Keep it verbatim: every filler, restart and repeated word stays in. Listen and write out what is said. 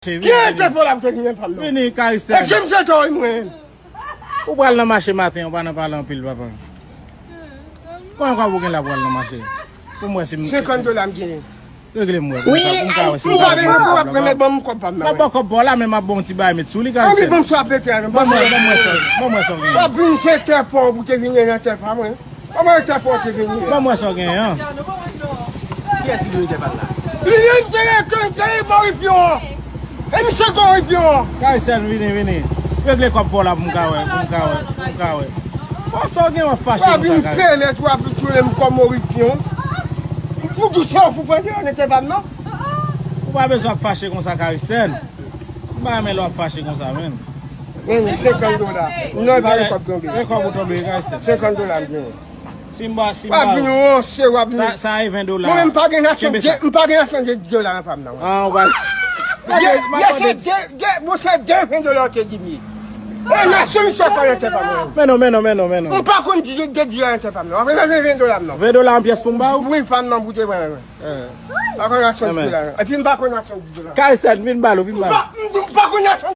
Ki entèpò la pou te vin nan pa m nan? Vini, Karistèn. Èske m se tò wi mwen? Ou pral nan mache maten, ou pa nan pale anpil, papa. Konbyen kòb ou gen la pou al nan mache? Pou m wè si m... Senkant dola m genyen. Regle m wè. Wi, m ka wè si m ka wè. Ou pa vin pou w ap remèt ban m kòb pa m nan. M ap ba w kòb pa w la, men m ap ba w yon ti bagay met sou li, Karistèn. Anvi ban m sou apete a non. Ban m wè, ban m wè sa, ban m wè sa w genyen. W ap vin se tè pa w pou te vin nan tè pa mwen. Kòman yo te pòte vini? Ban mwen sa w genyen an. Kiyès ki dwe tè pa l la? Li menm te rete, te bò ripyon an. E misye gon ripyon an. Kayisèn, vini, vini. Regle kòb pa w la pou m ka wè, pou m ka wè, pou m ka wè. Bon, sa w gen w ap fache konsa, Kayisèn? W ap vin pèmèt w ap tounen m kòm yon ripyon. M fout ou se w pou pran deyò nan tè pa m nan. Ou pa bezwen ap fache konsa, Kayisèn. M pa renmen lè w ap fache konsa, menn. Men, senkant dola. Non, e pa yon kòb tonbe. E kòb ou tonbe, Kayisèn. Senkant dola m genyen. Si m ba, si m ba. W ap vin ranse, w ap vin. Sa, sa e ven dola. Mwen menm, m pa gen nasyon de, m pa gen nasyon de dola nan pa m nan. Ah, ou pa. Ye, ye, se de, de, bon, se de ven dola w te di m ye. E nasyon misye pa nan tè pa mwen. Men non, men non, men non, men non. M pa konn di de dola nan tè pa m nan. Ven, ven, ven dola m nan. Ven dola yon pyès pou m ba w? Wi, pa m nan boute mwen. Pa konn nasyon de dola nan. Epi m pa konn nasyon de dola. Kayisèn, vin ba l, vin ba l. M pa, m pa konn nasyon